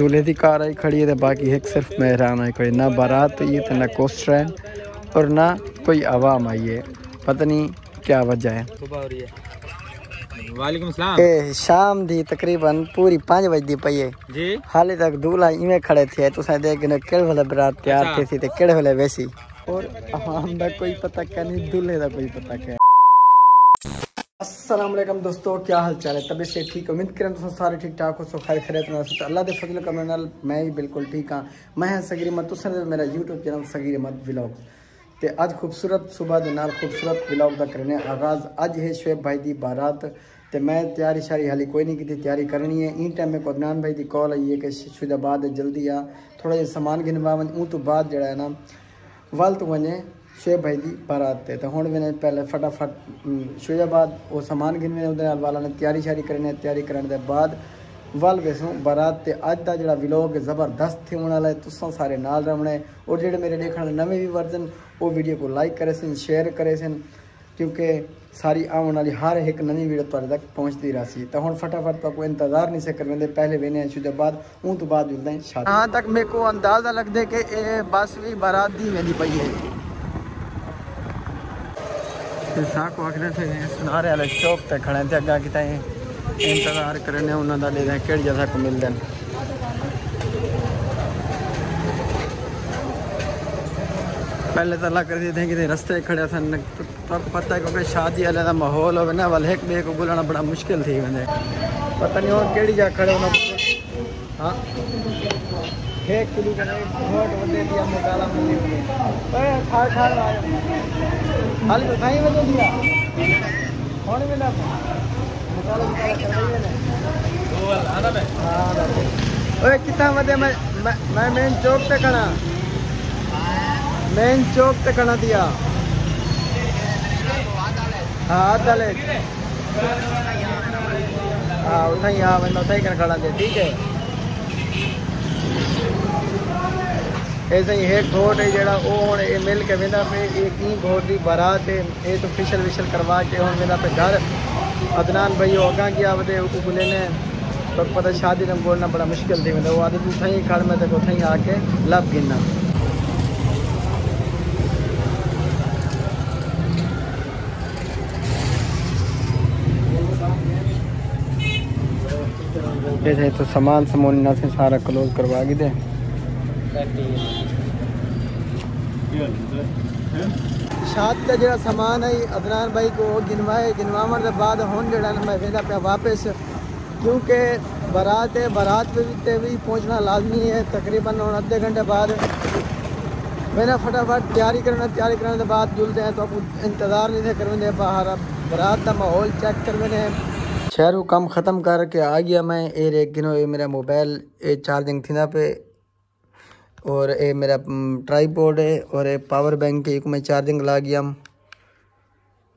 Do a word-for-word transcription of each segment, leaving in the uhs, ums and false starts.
دولہے دی کار آئی کھڑی ہے تے باقی ہک صرف مہران آئی کھڑی، نہ بارات آئی ہے تے نہ کوسٹر ہے اور نہ کوئی عوام آئی ہے، پتہ نہیں کیا وجہ ہے۔ صبح ہو رہی ہے۔ وعلیکم السلام۔ اے شام دی تقریباً پوری پانچ وڄدی پئی ہے۔ جی۔ حالی تک دولہا ایویں کھڑے تھئے، تساں ݙیکھ گھنو کیڑھے ویلے برات تیار اچھا۔ تھیسی تے کیڑھے ویلے ویسی۔ اور عوام دا کوئی پتہ کائنی، دولہے دا کوئی پتہ کائنی۔ السلام علیکم دوستو، کیا حال چال ہے؟ طبیعت صحت ٹھیک؟ امید کرینداں تساں سارے ٹھیک ٹھاک ہوسو، خیر خیریت نال ہوسو۔ تے اللہ دے فضل و کرم نال میں وی بالکل ٹھیک ہاں۔ میں ہاں صغیر احمد، تساں ݙیکھدے میرا یوٹیوب چینل صغیر احمد ولاگز۔ تے اڄ خوبصورت صبح دے نال خوبصورت ولاگ دا کریندے آں آغاز۔ اڄ ہے شعیب بھائی دی بارات، تے میں تیاری شیاری حالی کوئی نہیں کیتی، تیاری کرݨی ہے۔ ایں ٹائم میکوں عدنان بھائی دی کال آئی ہے کہ ش-، شجاع آباد ہے، جلدی آ، تھوڑا جیہا سامان گھنوا ونڄ۔ اوں توں بعد جیڑھا ہے نا، ول توں ونڄے شعیب بھائی دی بارات تے۔ تے ہݨ ویندے پہلے فٹافٹ، ام، شجاع آباد او سامان گھن ویندے، اوندے نال والا نے تیاری شیاری کریندے، تیاری کرݨ دے بعد ول ویسوں بارات تے۔ اڄ دا جیڑھا ولاگ ہے زبردست تھیوݨ والا ہے، تساں سارے نال رہوݨے۔ اور جیڑھے میرے ݙیکھݨ والے نویں ویورز ہن، او ویڈیو کوں لائک کریسن، شیئر کریسن، کیونکہ ساری آوݨ والی ہر ہک نویں ویڈیو تہاݙے تک پہنچدی رہسی۔ تاں ہݨ فٹافٹ تہاکوں انتظار نہیں سے کرویندے، پہلے ویندے ہیں شجاع آباد، اوں توں بعد ملدے ہیں شادی۔ جہاں تک میکوں اندازہ لڳدے کہ اے بس وی بارات دی ویندی پئی ہے۔ تے ساکوں آکھدے تھے سنارے والے چوک تے کھڑے تے اڳاں کیتے انتظار کرنے انہاں دا، ݙیکھدے ہیں کیڑھے جیہے ساکوں ملدن۔ پہلے تاں اللہ کریسی اتھاں کیتے رستے کھڑے سن، تہاکوں پتہ ہے کیونکہ شادی والے دا ماحول ہووے نا، ول ہک ٻئے کوں ڳولݨا بڑا مشکل تھی ویندے۔ پتہ نہیں ہݨ کیڑھی جاہ کھڑے انہاں۔ ہاں۔ ہک کلو کنے گھوٹ ودے دیا مکالا ملی ودے۔ اے کھا کھا آیا۔ حال تو تھائی ودے دیا۔ ہݨ وی نہ مکالا مکالا کر رہی ہے نا۔ ہاں، بس۔ اوئے، کتھاں ودے؟ میں، میں، میں مین چوک تے کھڑا۔ مین چوک تے کھڑا دیا۔ ہاں، آدھا لے۔ ہاں، اتھاں ہی آ ویندے، اتھاں ہی کن کھڑا دے، ٹھیک ہے۔ اے سائیں، ہک گھوٹ ہے جیڑھا، او ہݨ اے مل کے ویندا پئے، اے کہیں گھوٹ دی بارات ہے۔ اے توں فیشل ویشل کروا کے ہݨ ویندا پئے گھر۔ عدنان بھائی او اڳاں ڳیا ودے، اوکوں ڳولیندے ہیں۔ تہاکوں پتہ شادی دا ڳولݨا بڑا مشکل تھی ویندا۔ او آہدے توں اتھاں ہی کھڑ، میں تیکوں اتھاں ہی آ کے لبھ گھناں۔ اے تاں سامان سمون انہاں سارا کلوز کروا گھدے۔ شادی دا جیڑھا سامان ہے عدنان بھائی کوں گھنوائے، گھنواوݨ دے بعد ہݨ جیڑھا نا میں ویندا پیا واپس، کیونکہ بارات ہے، بارات تے وی پہنچݨا لازمی ہے۔ تقریباً ہݨ ادھے گھنٹے بعد وینداں فٹافٹ تیاری کرݨا، تیاری کرݨ دے بعد جلدے ہیں، تہاکوں انتظار نہیں تھے کرویندے، باہر بارات دا ماحول چیک کرویندے ہیں۔ شہروں کم ختم کر کے آ ڳیا میں، اے ݙیکھ گھنو، اے میرا موبائل، اے چارجنگ تھیندا پئے۔ اور اے میرا، م، ٹرائی پوڈ ہے اور اے پاور بینک ہے، ایکوں میں چارجنگ لا ڳیام۔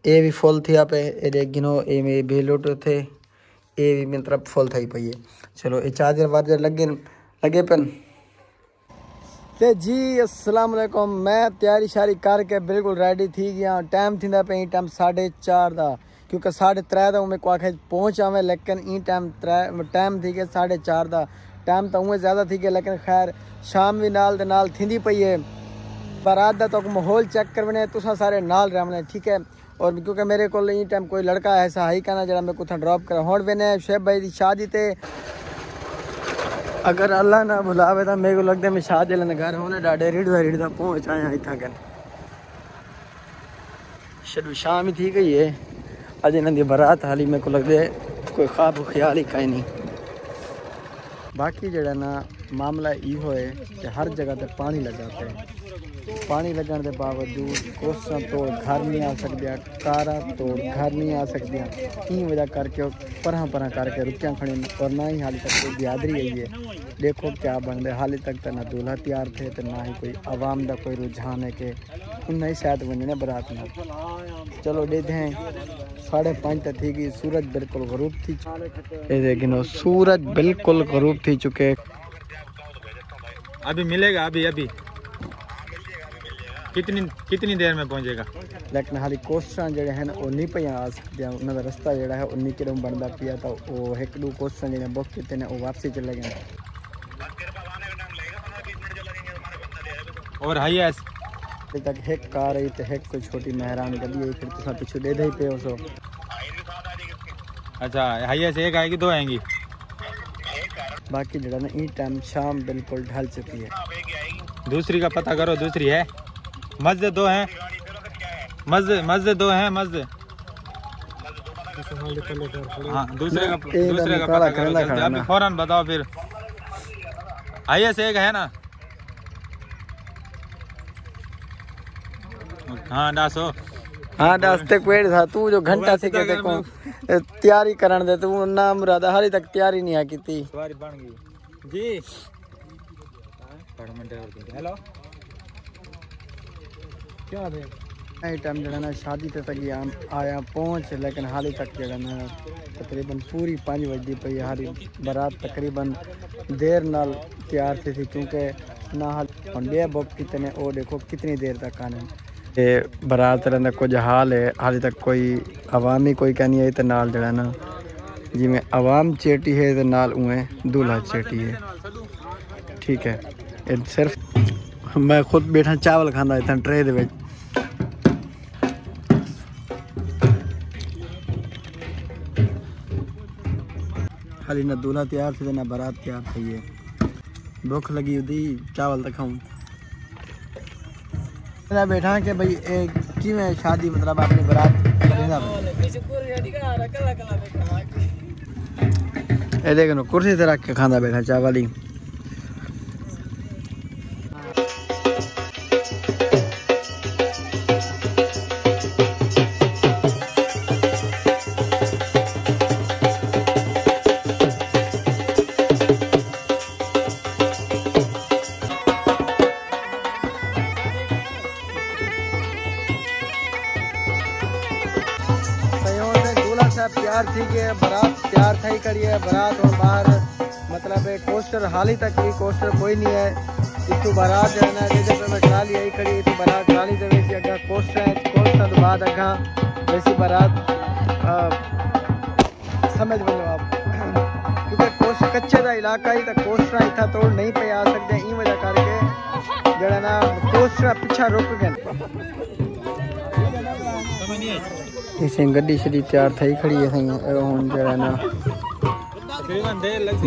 اے وی فل تھیا پئے، اے ݙیکھ گھنو، اے میرے بلوٹوتھ ہے، اے وی میری طرف فل تھئی پئی ہے۔ چلو، اے چارجر وارجر لڳے، لڳے پن۔ تے جی، السلام علیکم، میں تیاری شیاری کر کے بالکل ریڈی تھی ڳیا۔ ٹائم تھیندا پئے، ٹائم ساڑھے چار دا۔ کیونکہ ساڑھے ترے دا میں کو آکھے پہنچ آویں، لیکن ایں ٹائم ترے، ٹائم تھی ڳئے ساڑھے چار دا۔ ٹائم تاں اونویں زیادہ تھی ڳئے، لیکن خیر، شام وی نال دے نال تھیندی پئی ہے۔ بارات دا تہاکوں ماحول چیک کروینے، تساں سارے نال رہونے، ٹھیک ہے؟ اور کیونکہ میرے کول ایں ٹائم کوئی لڑکا ایسا ہے ہی کائنا جیڑھا میکوں اتھاں ڈراپ کرے۔ ہݨ ویندے ہیں شعیب بھائی دی شادی تے۔ اگر اللہ نہ بھلاوے تاں میکوں لڳدے میں شادی والے دے گھر ہونے ݙاڈھے ریڑھدا ریڑھدا پہنچ آیا اتھاں کن۔ شڈو شام ہی تھی ڳئی ہے۔ اڄ انہاں دی بارات حالی میکوں لڳدے کوئی خواب و خیال ہی کائنی۔ باقی جیڑھا نا معاملہ ایہو ہے کہ ہر جگہ تے پاݨی لڳا پئے۔ پاݨی لڳݨ دے باوجود کوسٹراں توڑ گھر نہیں آ سڳدیاں، کاراں توڑ گھر نہیں آ سڳدیاں۔ ایں وجہ کر کے او پرہاں پرہاں کر کے رکیاں کھڑین اور نہ ہی حالی تک کوئی بہادری آئی ہے۔ ݙیکھو کیا بݨدے، حالی تک تاں نہ دولہا تیار تھئے تے نہ ہی کوئی عوام دا کوئی رجحان ہے کہ انہاں ہی شاید ونڄݨے برات نال۔ چلو ݙیکھدے ہیں، ساڑھے پنج تے تھی ڳئی، سورج بالکل غروب تھی چ-، اے ݙیکھ گھنو، سورج بالکل غروب تھی چکے۔ ابھی ملے گا، ابھی، ابھی۔ کتنی، کتنی دیر میں پہنچے گا؟ لیکن حالی کوسٹراں جیڑھے ہن، او نہیں پیاں آ سڳدیاں، انہاں دا رستہ جیڑھا ہے، او نہیں کݙوں بݨدا پیا، تاں او ہک ݙو کوسٹراں جیڑھیاں بک کیتے نے، او واپسی چلے ڳئے۔ اور ہائی ایس۔ ابھی تک ہک کار آئی تے ہک کوئی چھوٹی مہران گڈی آئی، پھر تساں پچھوں ڈیدھے ہی پے ہو سو۔ اچھا، ہائی ایس ایک آئے گی، دو آئیں گی؟ باقی جڑا نا، ایں ٹائم شام بالکل ڈھل چکی ہے۔ دوسری کا پتہ کرو، دوسری ہے۔ مزے دو ہیں، مزے، مزے دو ہیں، مزے۔ ہاں، دوسرے کا، دوسرے کا پتہ کرو جلدی، ابھی فوراً بتاؤ پھر۔ آئی ایس ایک ہے نا؟ ہاں، ڈاسو۔ ہاں، ڈاس تے کوئی تھا، تو جو گھنٹہ تھی کے تے کو تیاری کرن دے، تو نا مراد، حالی تک تیاری نہیں آ کیتی۔ سواری بن گئی۔ جی۔ ہیلو۔ کیا حال ہے؟ اے ٹائم جڑا نا شادی تے تک آیا پہنچ، لیکن حالی تک جڑا نا تقریباً پوری پنج وجدی پئی، حالی برات تقریباً دیر نال تیار تھی سی، کیونکہ نہ حال ہن ٻیا بک کیتے نے، او ݙیکھو کتنی دیر تک آنے۔ تے برات رہندا کجھ حال ہے، حالی تک کوئی عوامی کوئی کہنی آئی تے نال جڑا نا جویں عوام چیٹی ہے تے نال اویں دولہا چیٹی ہے۔ ٹھیک ہے، اے صرف میں خود بیٹھا چاول کھاندا اتھاں ٹرے دے وچ۔ حالی نہ دولہا تیار تھی تے نہ برات تیار تھی ہے۔ بھوک لگی ہوندی، چاول تاں کھاؤں۔ میں بیٹھا کہ بھئی اے کیویں شادی، مطلب، اپنی برات کریندا پئے۔ اے دیکھ نو کرسی تے رکھ کے کھاندا بیٹھا چاول ہی۔ سیون دے دولہا صاحب تیار تھی ڳئے، برات تیار تھئی کھڑی ہے، برات ہن ٻاہر، مطلب، اے کوسٹر حالی تک وی کوسٹر کوئی نہیں ہے۔ اتھوں برات جو ہے نا، جیسے پہ میں ٹرالی آئی کھڑی، اتھوں برات ٹرالی دے ویسی اگاں کوسٹر ہے، کوسٹر تو بعد اگاں ویسی برات، آ، سمجھ ونڄو آپ، کیونکہ کوسٹر کچے دا علاقہ ہی، تاں کوسٹر اتھاں توڑ نہیں پئے آ سڳدے، ایں وجہ کر کے جڑا نا کوسٹر پچھا رک ڳئے۔ اسیں گڈی شڈی تیار تھئی کھڑی ہے سائیں، اے ہن جڑا نا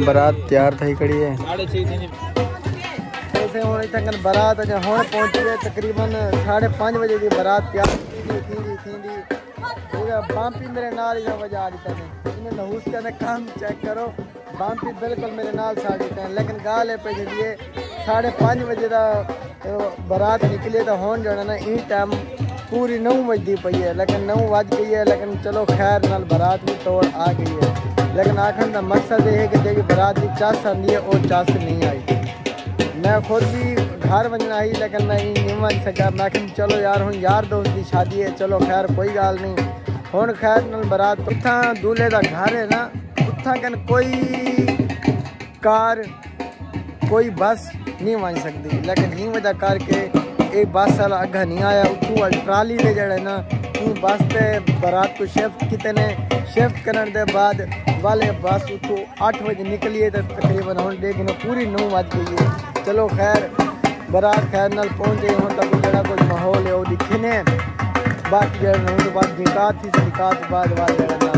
برات تیار تھئی کھڑی ہے۔ اسیں ہن اتھاں کن برات اجاں ہن پہنچی ہے، تقریباً ساڑھے پنج بجے دی برات تیار تھیندی، تھیندی، تھیندی۔ پورا بامپی میرے نال ہی وجہ آ ݙتا نے۔ انہیں نحوس تے کم چیک کرو۔ بامپی بالکل میرے نال ساڑی پین، لیکن ڳالھ اے پئی جیندی اے، ساڑھے پنج وجے دا، اے، برات نکلی اے، تاں ہݨ جیڑھا نا، ایں ٹائم پوری نو وجدی پئی اے، لیکن نو وج ڳئی اے، لیکن چلو خیر نال برات وی توڑ آ ڳئی اے۔ لیکن آکھݨ دا مقصد اے ہے کہ جیڑھی برات دی چس آندی اے، او چس نہیں آئی۔ میں خود وی گھر ونڄݨا ہئی، لیکن میں ایں نہیں ونڄ سڳا۔ میں آکھیا، چلو یار، ہݨ یار دوست دی شادی اے، چلو خیر کوئی ڳالھ نہیں۔ ہݨ خیر نال برات اتھاں دولہے دا گھر ہے نا، اتھاں کن کوئی کار، کوئی بس نہیں ونڄ سڳدی، لیکن ایں وجہ کر کے اے بس والا اگاں نہیں آیا۔ اتھوں ٹرالی دے جیڑھے نا، اوں بس تے برات کوں شفٹ کیتے نے۔ شفٹ کرݨ دے بعد والے بس اتھوں اٹھ وجے نکلی ہے تے تقریباً ہݨ ݙیکھ گھنو پوری نو وج ڳئی ہے۔ چلو خیر، برات خیر نال پہنچ ڳئی۔ ہݨ تک جیڑھا کجھ ماحول ہے، او ݙکھینے۔ باقی جیڑھا ہݨ بعد نکاح تھی، نکاح توں بعد، بعد جیڑھا نا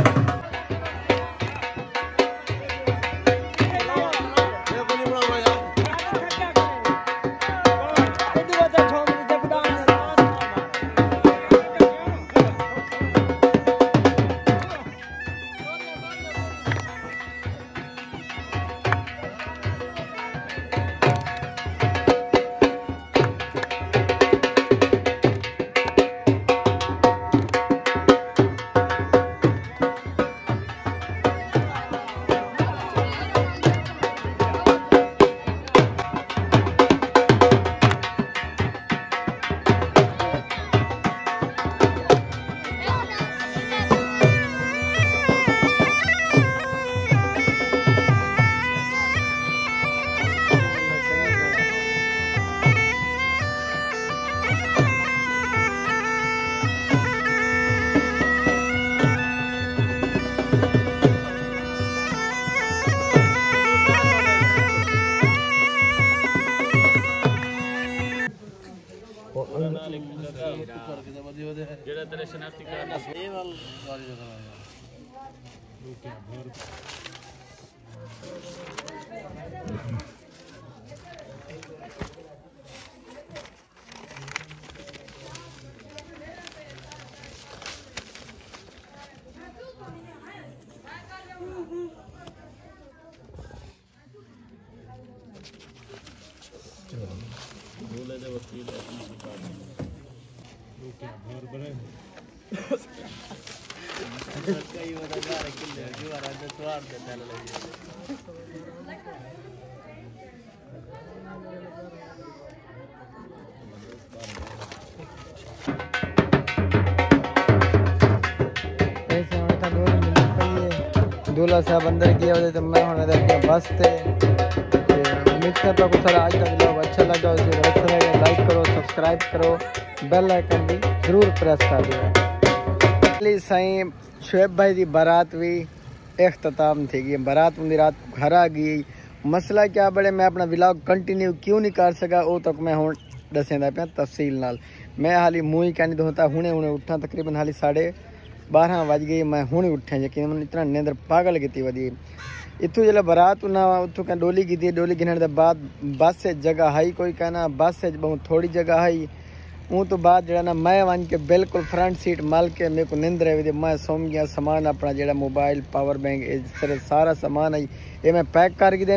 جیڑھا تیرے شناختی کارڈ پیسے ہݨ تاں ݙولی ملدی پئی ہے۔ دولا صاحب اندر ڳیا ہوئے تے میں ہݨ اڳے بس تے۔ تے امید کردا تہاکوں سارا اڄ دا ولاگ اچھا لڳا ہوسی۔ اگر اچھا لڳا، لائک کرو، سبسکرائب کرو، بیل آئیکن بھی ضرور پریس کر ݙیو۔ علی سائیں، شعیب بھائی دی بارات وی اختتام تھی ڳئی۔ بارات اوندی رات کوں گھر آ ڳئی۔ مسئلہ کیا بݨے، میں اپݨا ولاگ کنٹینیو کیوں نہیں کر سڳا، او تہاکوں میں ہݨ ݙسیندا پیاں تفصیل نال۔ میں حالی منہ ہی کائنی دھوتا، ہݨے ہݨے اٹھاں، تقریباً حالی ساڑھے بارہ وڄ ڳئے، میں ہݨے اٹھاں، یقین من اتنا نیندر پاگل کیتی ودی۔ اتھوں جیلے بارات انہاں اتھوں کہیں ݙولی گھدی، ݙولی گھنݨ دے بعد بس اچ جگہ ہئی کوئی کائنا، بس اچ ٻہوں تھوڑی جگہ ہئی۔ اوں توں بعد جیڑھا نا میں ونڄ کے بالکل فرنٹ سیٹ مل کے میکوں نیندر آئی ودی، میں سم ڳیا۔ سامان اپݨا جیڑھا موبائل، پاور بینک، اے سارے سارا سامان ہئی، اے میں پیک کر گھدے۔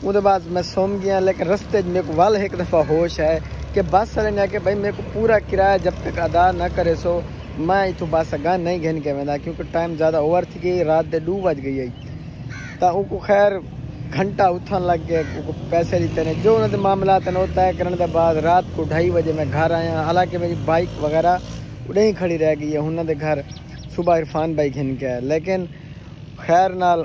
اوندے بعد میں سم ڳیا، لیکن رستے اچ میکوں ول ہک دفعہ ہوش آئے کہ بس والے نے آکھیا، بھائی میکوں پورا کرایہ جب تک ادا نہ کریسو، میں اتھوں بس اڳاں نہیں گھن کے ویندا، کیونکہ ٹائم زیادہ اوور تھی ڳئی، رات دے ݙو وڄ ڳئی ہئی۔ تاں اوکوں خیر گھنٹہ اتھاں لڳ ڳئے، اوکوں پیسے ݙتے نے، جو انہاں دے معاملات ہن، او طے کرݨ دے بعد رات کوں ڈھائی وڄے میں گھر آیا، حالانکہ میری بائیک وغیرہ اݙاہیں کھڑی رہ ڳئی ہے، انہاں دے گھر صبح عرفان بھائی گھن کے آئے، لیکن خیر نال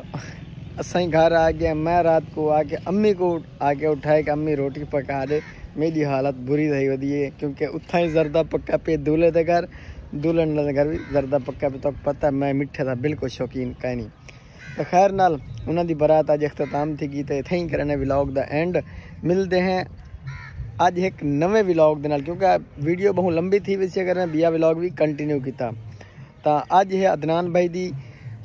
اساں گھر آ ڳئے۔ میں رات کوں آ کے امی کوں آ کے اٹھائے کہ امی روٹی پکا ݙے، میݙی حالت بری تھی ودی ہے، کیونکہ اتھاں ہی زردہ پکا پئے دولے دے گھر، دولن دے گھر وی زردہ پکا پئے۔ تہاکوں پتہ ہے میں مٹھے دا بالکل شوقین کائنی۔ تے خیر نال انہاں دی بارات اڄ اختتام تھی ڳئی، تے اتھاں ہی کرݨے ولاگ دا اینڈ۔ ملدے ہیں اڄ ہک نویں ولاگ دے نال، کیونکہ ویڈیو ٻہوں لمبی تھی ویسی اگر میں ٻیا ولاگ وی کنٹینیو کیتا۔ تاں اڄ ہے عدنان بھائی دی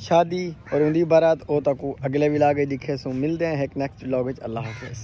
شادی اور اوندی بارات، او تہاکوں اڳلے ولاگ اچ ݙکھیسوں۔ ملدے ہیں ہک نیکسٹ ولاگ اچ، اللہ حافظ۔